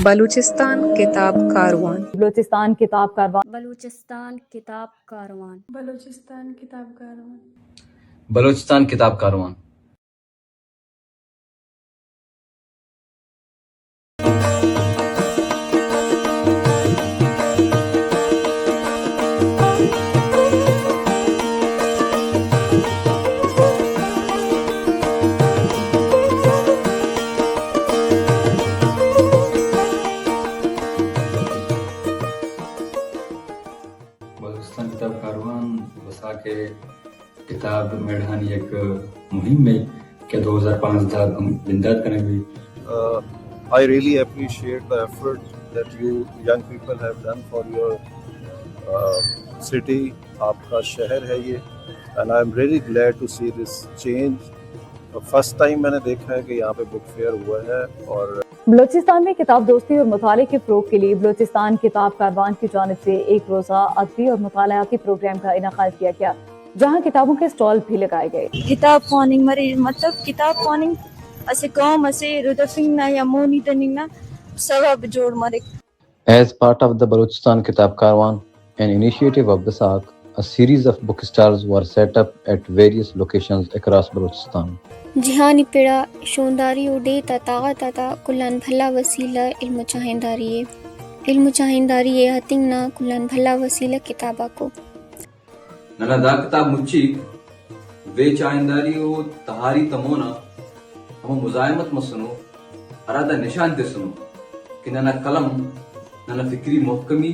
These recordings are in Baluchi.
بلوچستان کتاب کاروان۔ بلوچستان کتاب کاروان۔ بلوچستان کتاب کاروان۔ بلوچستان کتاب کاروان۔ بلوچستان کتاب کاروان۔ بلوچستان کتاب کاروان بساک ءِ کتاب میڑھانی یک مہمے کہ دو ہزار پانزدہ ءَ بندات کنگ بیت۔ Uh, I really appreciate the effort that you young people have done for your, uh, city. آپ کا شہر ہے یہ، and I am really glad to see this change. First time میں نے دیکھا ہے کہ یہاں پہ بک فیئر ہوا ہے اور بلوچستان میں کتاب دوستی اور مطالعے کے فروغ کے لیے بلوچستان کتاب کاروان کی جانب سے ایک روزہ ادبی اور مطالعاتی پروگرام کا انعقاد کیا گیا، جہاں کتابوں کے اسٹال بھی لگائے گئے۔ کتاب خواننگ مرے، مطلب کتاب خواننگ اسہ قوم اسے ردفنگ نا یا مونی تننگ نا سوب جوڑ مریک۔ As part of the Balochistan Kitab Karwan, an initiative of BSAC, a series of book stalls were set up at various locations across Balochistan. جہانی پڑا شونداری و ڈیہہ تا طاقت آتا کلان بھلا وسیلہ علم و چاہنداری ءِ۔ علم و چاہنداری ءِ ہتنگ نا کلان بھلا وسیلہ کتاباکو۔ ننا دا کتاب مچیک بے چاہنداری و تہاری تمونا ہمو مزاحمت مسنو، ہرا دا نشان تسنو کہ ننا قلم ننا فکری محکمی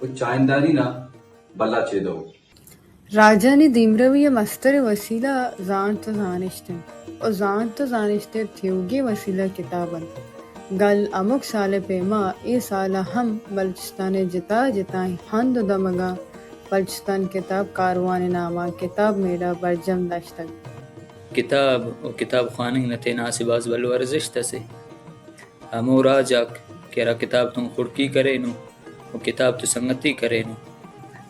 و چاہنداری نا بھلا چیدہ ءُ۔ راجانی دیمروی ءِ مستریں وسیلہ زانت ءُ زانشت انت ءُ زانت ءُ زانشت ءِ تیوگیں وسیلہ کتاب انت۔ گل ہمک سال ءِ پیما اے سال ءَ ہم بلوچستان ءِ جتا جتائیں ہند ءُ دمگاں بلوچستان کتاب کاروان ءِ نام ءَ کتاب میڑہ برجم داشتگ۔ کتاب ءُ کتاب خواننگ نہ تینا اسہ بھاز بھلو ارزشت اسے۔ ہمو راج آک کہ ہرا کتاب تون خڑکی کرینو و کتاب تو سنگتی کرینو،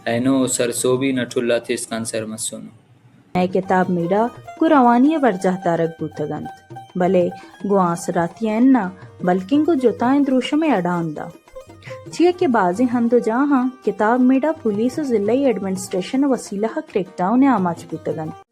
اینو سرسہبی نا ٹل آتے اسکان سر مسنو۔ نئے کتاب میڑہ گوں روانی ءِ برجاہ دارگ بوتگ انت، بلے گوں آسراتی ءَ اناں، بلکن گوں جتائیں دروشم ءِ اڑاند ءَ۔ چیا کہ بازیں ہند ءُ جاہاں کتاب میڑہ پولیس ءُ ضلعی ایڈمنسٹریشن ءِ وسیلہ ءَ کریک ڈاؤن ءِ آماچ بوتگ انت۔